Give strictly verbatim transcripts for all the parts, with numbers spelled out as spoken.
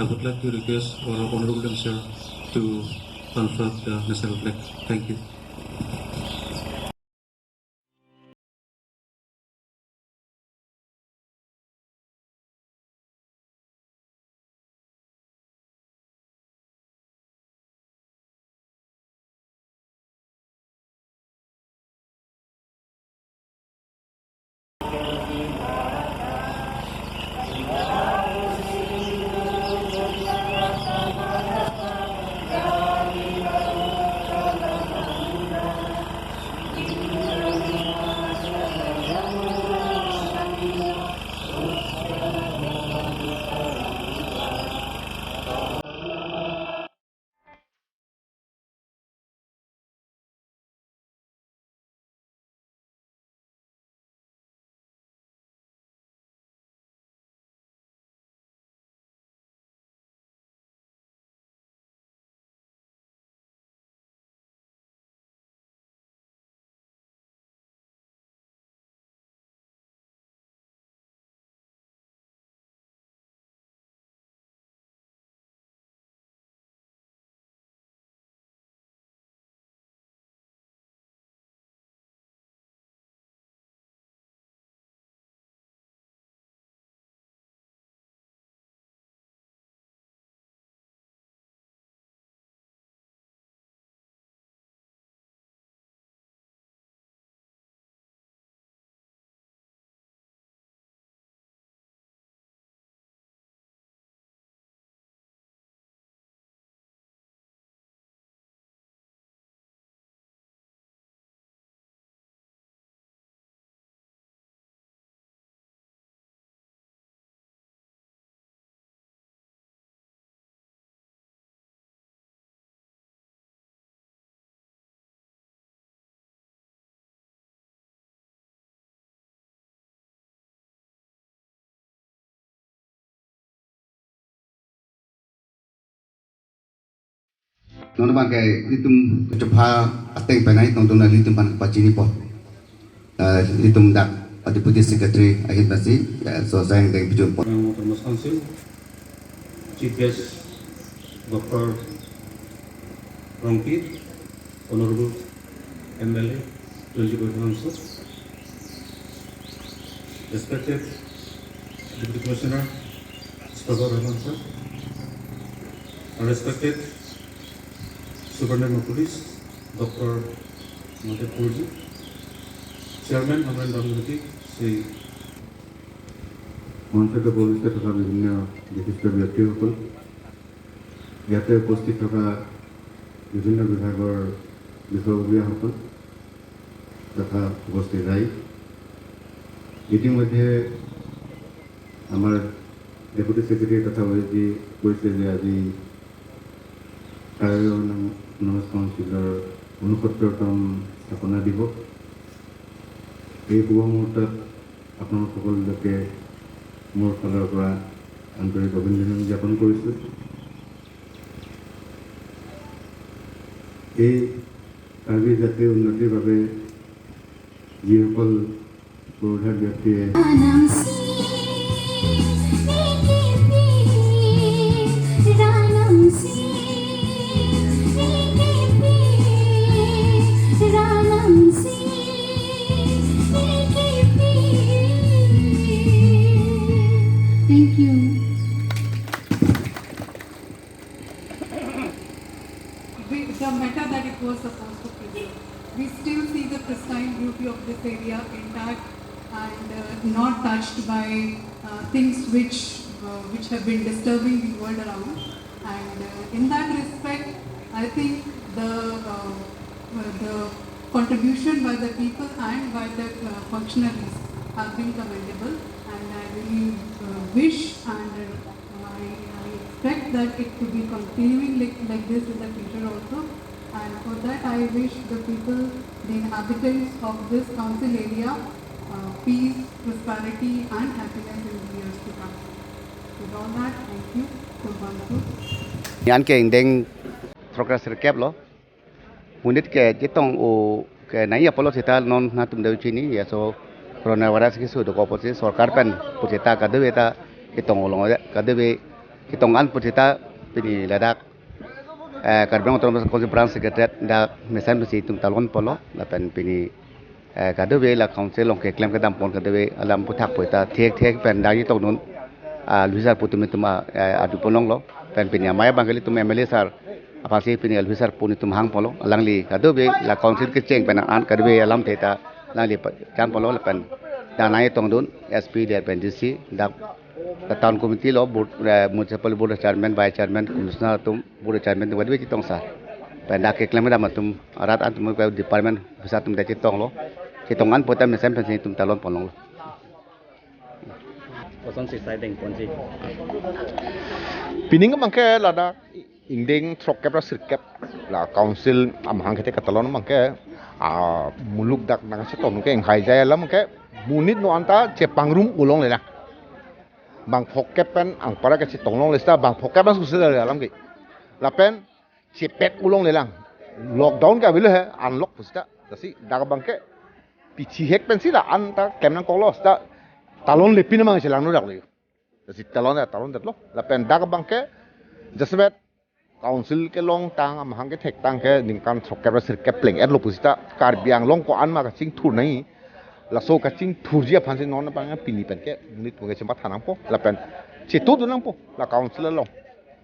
I would like to request our Honorable Minister to unfurl the national flag. Thank you. Non abang ke itum kachepha ateng penai tong tong na itum aphan pachini po. Eh, itum dak Deputy Secretary ahin basi, eh, so sayang deng bijun po. Autonomous Council, Chief Guest Doctor Rongpi, Honorable M L A, Twenty-four Council, respected Deputy Commissioner, Mister Rahman sir, respected Superintendent of Police, Doctor Madhav Kurji, Chairman, Honorable Ramjyoti, Shri মঞ্চত উপস্থিত থকা বিভিন্ন বিশিষ্ট ব্যক্তিসকল, ইয়াতে উপস্থিত থকা বিভিন্ন বিভাগৰ বিষয়ববীয়াসকল তথা উপস্থিত ৰাইজ, ইতিমধ্যে আমাৰ ডেপুটি ছেক্ৰেটাৰী তথা অ' এছ ডি কৈছে যে আজি কাৰ্বি আংলং অট'নমাছ কাউন্সিলৰ ঊনসত্তৰতম স্থাপনা দিৱস। এই শুভ মুহূৰ্তত আপোনালোক সকলোকে মোৰ ফালৰ পৰা আন্তৰিক অভিনন্দন জ্ঞাপন কৰিছোঁ। এই কাৰ্বি জাতিৰ উন্নতিৰ বাবে যিসকল পুৰোধা ব্যক্তিয়ে Thank you. We, the meta that it was supposed to preserve. We still see the pristine beauty of this area intact and, uh, not touched by, uh, things which, uh, which have been disturbing the world around. And, uh, in that respect, I think the, uh, uh, the contribution by the people and by the, uh, functionaries have been commendable. And I really, uh, wish and, uh, I, I expect that it to be continuing like, like this in the future also. And for that, I wish the people, the inhabitants of this council area, uh, peace, prosperity, and happiness in the years to come. With all that, thank you. Kurbanthu. Yan ke ingdeng throkra sirkep lo. Monit ke chetong-o ke nai apotlo seta non nangtum do chini ya so coronavirus ke so dokok apotsi sorkar pen pusita kadokave ta chetong-o long kadokave Chetong an pu seta pini ladak, eh, Karbi Anglong Autonomous Council Branch Secretariat dak mesen pensi itum talon ponlo lapen pini, eh, kadokave la council along keklem kedam pon kadokave alam aphuthak pu seta thek thek pen dak chetongdun, ah, alwi sar pu atum itum, ah, eh, adu pon longlo pen pini amei abang ke ilitum M L A sar aphansi pini alwi sar pu itum hang ponlo, alangli kadokave la council kecheng pen an kadokave alamthe ta alangli pa-, jam ponlo lapen dak nangchetongdun S P lapen D C dak, dak town committee lo, board, eh, municipal board chairman, vice chairman, commissioner atum, board chairman atum kadokave chetong sar pen dak keklem kedam atum arat atum ke department officer atum dak chetonglo. Chetong an pu seta mesen pensi itum talon pon longlo. Kosonsi sai deng ponji? Pining abang ke ladak ingdeng throkkep ra sirkep la council amahang kethek katalon abang ke, ah, muluk dak nangchetong ke inghai jai alam ke monit non anta chepangrum ulong lelang. Bang phokep pen anparta kachetong longle seta bang phokep an susi alam ke. Lapen chepet ulong lelang. Lockdown ke avelo he, unlock pu seta. Lasi dak abang ke pichihek pensi la-an ta klem nangkoklo seta talonlepin amang chelang no dak le. Lasi talon ya talondetlo. Lapen dak abang ke jasemet council kelong tang amahang kethek tang ke ningkan throkkep ra sirkep pleng-etlo pu seta Karbi Anglong ko-an ma kachingthur nangji. Laso kachingthurji aphansi non abang pini pen ke monit pu ke chematha nangpo lapen chetudun nangpo la council along.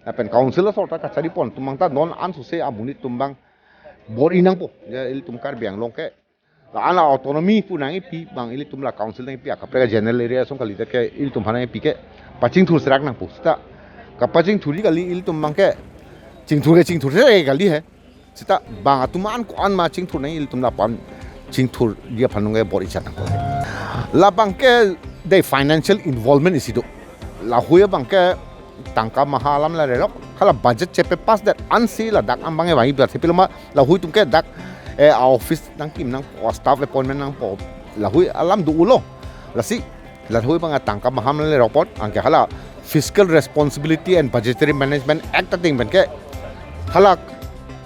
Lapen council asor ta kachari pon atum abang ta non an susi amonit atum abang bor-i nangpo. Ya ilitum Karbi Anglong ke la-an la autonomy pu nangkipi abang ilitum la council nangkipi akaprek general area ason kalidet ke ilitum aphan nangkipi ke pachingthur serak nangpo seta kapachingthurji kali ilitum abang ke chingthur ke chingthur serak kali he. Seta bang atum an ko-an ma chingthur nangji ilitum lapu-an chingthurji aphan nung ke bor-i chat nangpo. Labang ke the financial involvement isi do. Lahui abang ke tangka maha alam la rerok. Hala budget chepe pass det ansi ladak abang ke vangji berarti piloma lahui atum ke dak, eh, office nangkim nangpo, staff appointment nangpo. Lahui alam do-ulo. Lasi lahui abang tangka maha alam le rerok apot anke hala Fiscal Responsibility and Budgetary Management Act ateng pen ke hala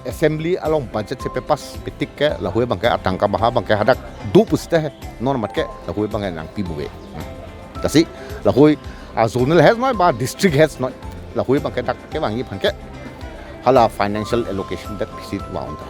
assembly along budget chepe pass pitik ke lahui abang ke atangka maha abang ke hadak do pu seta he, non amat ke lahui abang ke nangpi buve. Lasi lahui a zonal heads noi ba district heads noi, lahui abang ke dak kevangji aphan ke hala financial allocation dak pisi vang ta.